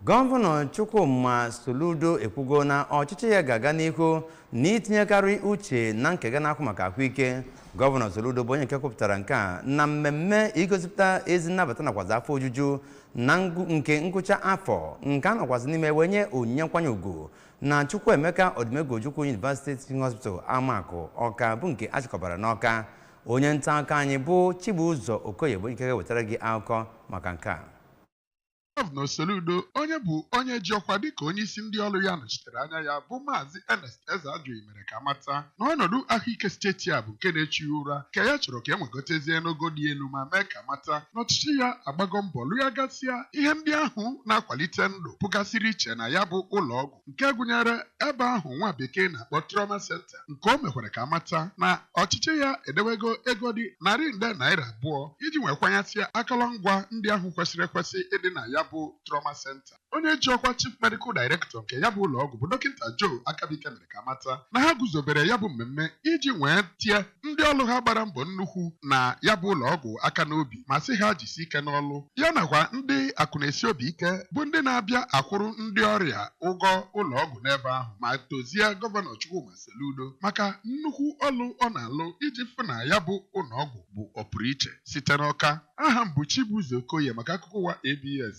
Gọvanọ Chukwuma Soludo ekwugo na ọchịchị ya ga-aga n'ihu n'itinyekarị uche na nkega na-akwụ maka ahụike. Gọvanọ Soludo bụ onye nke kwupụtara nke a na mmemme igosipụta ezi nnabata nakwazi afọ ojuju na nke ngwụcha afọ nke a nọkwazị n'ime wee nye onyinye nkwanye ugwu na Chukwuemeka Odumegwu Ojukwu University Teaching Hospital, Amakụ, Ọka, bụ nke achịkọbara n'Ọka. Onye nta akụkọ anyị bụ Chibuzo Okoye bụ nke ga-ewetara gị akụkọ maka nke a. Gọvanọ Soludo, onye bụ onye ji ọkwa dịka onye isi ndị ọrụ ya nọchitere anya ya bụ Maazị Ernest Ezeajughi, mere ka mata na ọnọdụ ahụike steeti a bụ nke na-echu ya ụra, ka ya chọrọ ka e nwegotezie n'ogo dị elu, ma mee ka mata na ọchịchị ya agbago mbọ lụghagasịa ihe ndị ahụ na-akwalite ndụ pụgasịrị iche na ya bụ ụlọ ọgwụ, nke gụnyere ebe ahụ nwa bekee na-akpọ trauma center, nke o mekwara ka mata na ọchịchị ya edewego ego dị narị nde naira 2 iji nwekwanyasịa akụrụngwa ndị ahụ kwesịrị ekwesị ịdị na ya bụ trauma center. Onye ji ọkwa chief medical director nke ya bụ ụlọ ọgwụ, bụ Dọkịta Joe Akabike, mere ka mata na ha guzobere ya bụ mmemme iji nwee tie ndị ọrụ ha gbara mbọ nnukwu na ya bụ ụlọ ọgwụ aka n'obi, ma sị ha jisi ike n'ọlụ ya, nakwa ndị akụ na-esi obi ike bụ ndị na-abịa akwụrụ ndị ọrịa ụgwọ ụlọ ọgwụ n'ebe ahụ, ma tozie Gọvanọ Chukwuma Soludo maka nnukwu ọlụ ọ na-alụ iji fụ na ya bụ ụlọ ọgwụ bụ ọpụrụ iche. Site n'Ọka, aha m bụ Chibuzo Okoye maka akụkọ ụwa ABS.